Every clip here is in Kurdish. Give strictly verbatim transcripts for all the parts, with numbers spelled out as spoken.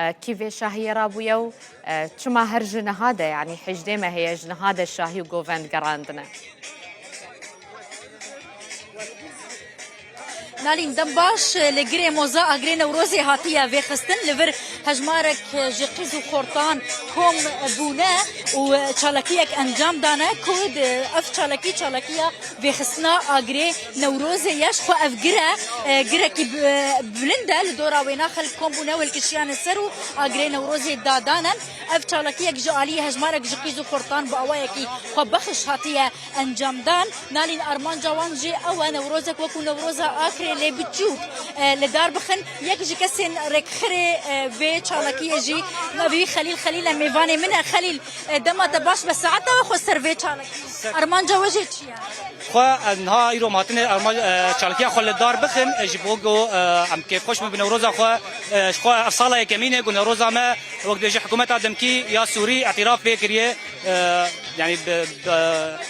e, kî vê şahiyê rabûye û, e, çima her ji niha de, yanî hejdê meh heye ji niha de şahî û govend gerandine. Nalîn, dem baş, li Girê Moza agirê Newrozê hatiye vêxistin. Li vir hejmarek ji qîz û xortan kom bûne û çalakiyek encam dane ku di ev çalakî, çalakiya vêxistina agirê Newrozê ye. Ji xwe ev gir e, e, girekî bi-, bilind e. Li dora wêna xelk kom bûne û hilkişiyane ser û agirê Newrozê dadane. Ev çalakiyek ji aliyê hejmarek ji qîz û xortan bi awayekî xwebexş hatiye encamdan. Nalîn, armanca wan jî ew e, Newrozek wekû Newroza Akrê lê biçûk, e, li dar bixin. Yek ji kesên rêkxirê, e, vê çalakiyê jî navî Xelîl Xelîl e, mêvanê min e. Xelîl, e, dema te baş be, saeta we xwe ser vê çalakiyê. Ser- Armanca we jî çi ye? Xwe, e, niha îro me hatine arma-, e, çalakiya xwe li dar bixin, e, ji bo ku, e, em kêfxweş bin bi Newroza xwe, e, ji xwe ev sala yekemîn e ku Newroza me, wek dibêje hikûmeta demkî ya Sûrî îtîraf pê kiriye. E, yanî bi, bi,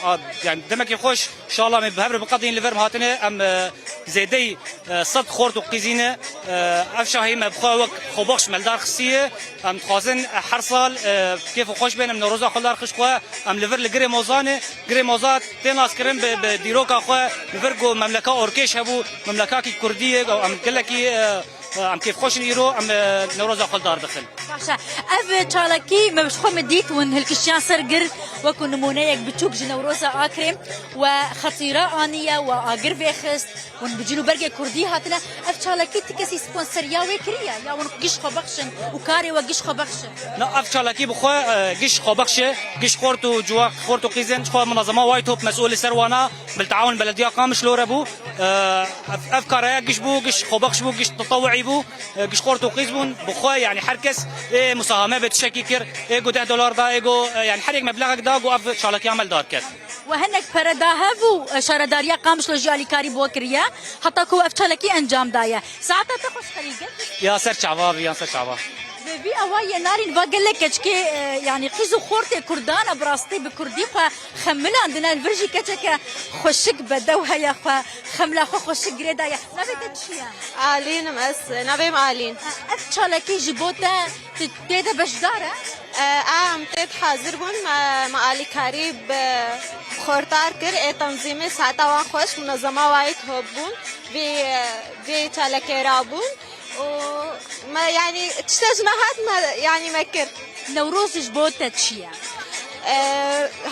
a, yanî demekî xweş, şala me bi hev re biqedîn li vir me hatine, em, e, zêdeyî, e, sed xort û qîzî ne. E, ev şahî me bi xwe wek xwebexş me li dar xistiye. Em dixwazin, e, her sal, e, kêf û xweş bên, em Newroza xwe li dar xist xwe, em li vir li Girê Moza ne. Girê Moza tê naskirin bi, bi dîroka xwe, li vir ku memleka orkêş hebû, memlekakî kurdî ye, em gelekî, e, Em kêfxweş in îro, em, e, Newroza xwe li dar dixin. Baş e. Ev çalakî me ji xwe min dît, hûn hilkişiyan ser gir, wekû nimûneyek biçûk ji Newroza Akrê we xetîre aniye, we agir vêxist, hûn bi cil û bergê kurdî hatine. Ev çalakî ti kesî sponseriya wê kiriye, ya hûn giş xwe bexşin û karê we giş xwe bexşin? Na, ev çalakî bi xwe, e, giş xwe bexşe, giş xort û ciwa-, xort û qîzên ji xwe munazema White Hope mesûl li ser wana, bi teawun belediya Qamişlo re bû. E, ev, ev karaya giş bû, giş xwebexş bû, giş tetewuî bû, e, giş xort û qîz bûn. Bi xwe, yanî her kes ê musahame bi tiştekî kir, ê ku deh dolar da, ê ku, e, yanî her yek meblexek da ku ev çalakiya me li dar ket. We hinek pere da hev û, e, şaredariya Qamişlo jî alîkarî bo kiriye, heta ku ev çalakî encam daye. Saeta te xweş Xelîl, gel. Ya ser çava, yan ser çava. Bi vî awayî Nalîn va gelek keçikê, e, yanî qîz û xortê kurdan e, bi rastî bi kurdî xwe xemilandine. Li vir jî keçeke xweşik bedew heye, xwe xemla xwe xweşik girê daye. Navê te çi ye? Alîn im ez, navê min Alîn. Ev çalakî ji bo te, tu tê de beşdar e? E, em tê de hazir bûn, me, me alîkarî bi xortar kir, ê tenzîmê saeta wan xweş, munezema White Hope bûn, vê, vê çalakê rabûn. û me, yanî, tişta ji me hat me, yanî, me kir. Newroz ji bo te çi ye? E,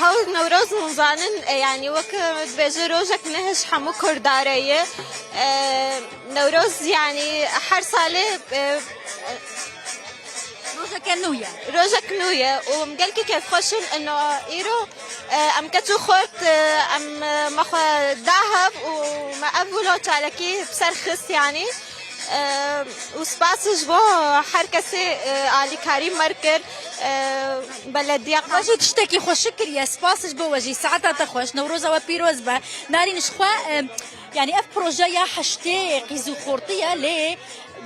hewl Newroz hûn zanin, e, yanî, wek dibêje rojek neh ji hemû Kurda re ye. E, Newroz, yanî, her salê, e, Rojeke nû ye. Rojek nû ye û em gelkî kêfxweş in. Ino îro, e, em keç û xort, e, em, e, me xwe da hev û me ev wilo çalakî bi ser xist, yanî. E, û spas ji bo her kesê, e, alîkarî me kir, e, belediya. We jî tiştekî xweşik kiriye. Spas ji bo we jî. Saeta te xweş. Newroza we pîroz be. Nalîn ji xwe, e, yanî ev projeya heştê qîz û xortî ye, lê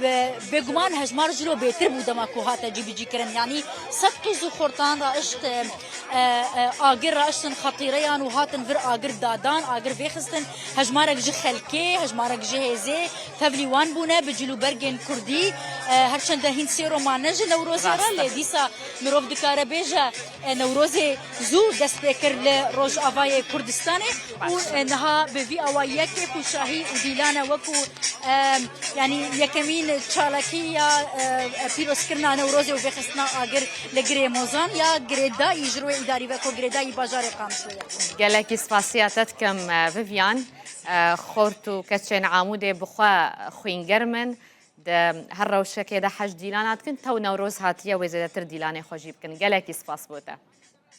Ve bêguman hejmar ji lo bêtir bû dema ku hate cîbicîkirin. Yanî sed qîz û xortan raişt, e, e, e, agir raiştin xetîreyan û hatin vir agir dadan, agir vêxistin. Hejmarek ji xelkê, hejmarek ji hêzê tevlî wan bûne bi cil û bergên kurdî. E, her çende hîn sêro mane ji Newrozê re, Rast e. Lê dîsa mirov dikare bêje, e, Newrozê zû dest pê kir li Rojavayê Kurdistanê û, e, niha bi vî awayî ye kêf û şahî û dîlan e wekû, e, yanî yekemîn çalakî ya, e, e, pîrozkirina Newrozê û vêxistina agir li Girê Mozan ya girêdayî ji royê îdarî ve ku girêdayî bajarê Qamişlo ye. Gelekî spasiya te dikim, e, Vivian. E, xort û keçên Amûdê bi xwe xwîngerm in. Di her rewşekê de hej dîlana dikin, tew Newroz hatiye wê zêdetir dîlanê xwe jî bikin. Gelekî spas bo te.